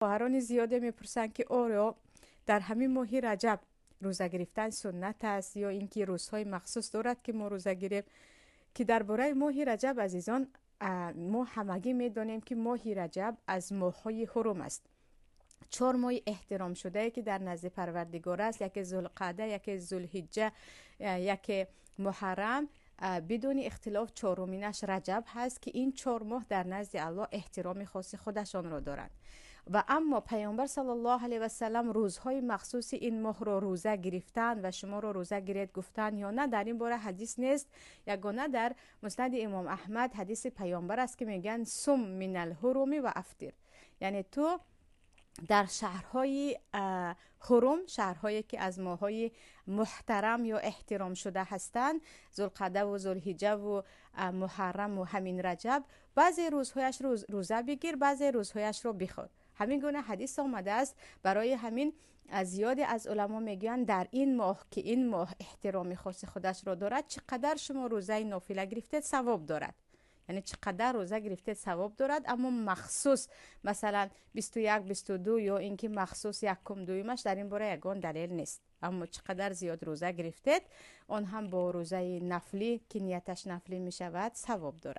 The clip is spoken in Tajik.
Хоҳарони зиёде мепурсанд, ки оё дар ҳамин моҳи Раҷаб рӯза гирифтан суннат аст ё ин ки рӯзҳои махсус дорад, ки мо рӯза гирем. Ки дар бораи моҳи Раҷаб, азизон, мо ҳамагӣ медонем, ки моҳи Раҷаб аз моҳҳои ҳурум аст. 4 моҳи эҳтиромшудае, ки дар назди Парвардигор аст, яке Зулқаъда, яке Зулҳиҷҷа, яке Муҳаррам, бидуни ихтилоф чоруминаш Раҷаб ҳаст, ки ин 4 моҳ дар назди Аллоҳ эҳтироми хоси худашонро доранд. Ва аммо Пайғамбар саллаллоҳу алайҳи васаллам рӯзҳои махсуси ин моҳро рӯза гирифтан ва шуморо рӯза гиред гуфтан ё на, дар ин бора ҳадис нест. Ягона дар Муснади Имом Аҳмад ҳадиси Пайғамбар аст, ки мегӯянд: сум минал ҳуруми ва афтир, яъне ту дар шаҳрҳои ҳурум, шаҳрҳое ки аз моҳҳои муҳтарам ё эҳтиромшуда ҳастанд, Зулқаъдаву Зулҳиҷҷаву Муҳарраму ҳамин Раҷаб, баъзе рӯзҳояш рӯза бигир, баъзе рӯзҳояшро бихӯр. Ҳамин гуна ҳадис омадааст. Барои ҳамин зиёде аз уламо мегӯянд, дар ин моҳ, ки ин моҳ эҳтироми хоси худашро дорад, чӣ қадар шумо рӯзаи нофила гирифтед, савоб дорад. Яъне чӣ қадар рӯза гирифтед, савоб дорад, аммо махсус масалан 21, 22 ё ин ки махсус якум, дуюмаш, дар ин бора ягон далел нест. Аммо чӣ қадар зиёд рӯза гирифтед, он ҳам бо рӯзаи нафлӣ, ки нияташ нафлӣ мешавад, савоб дорад.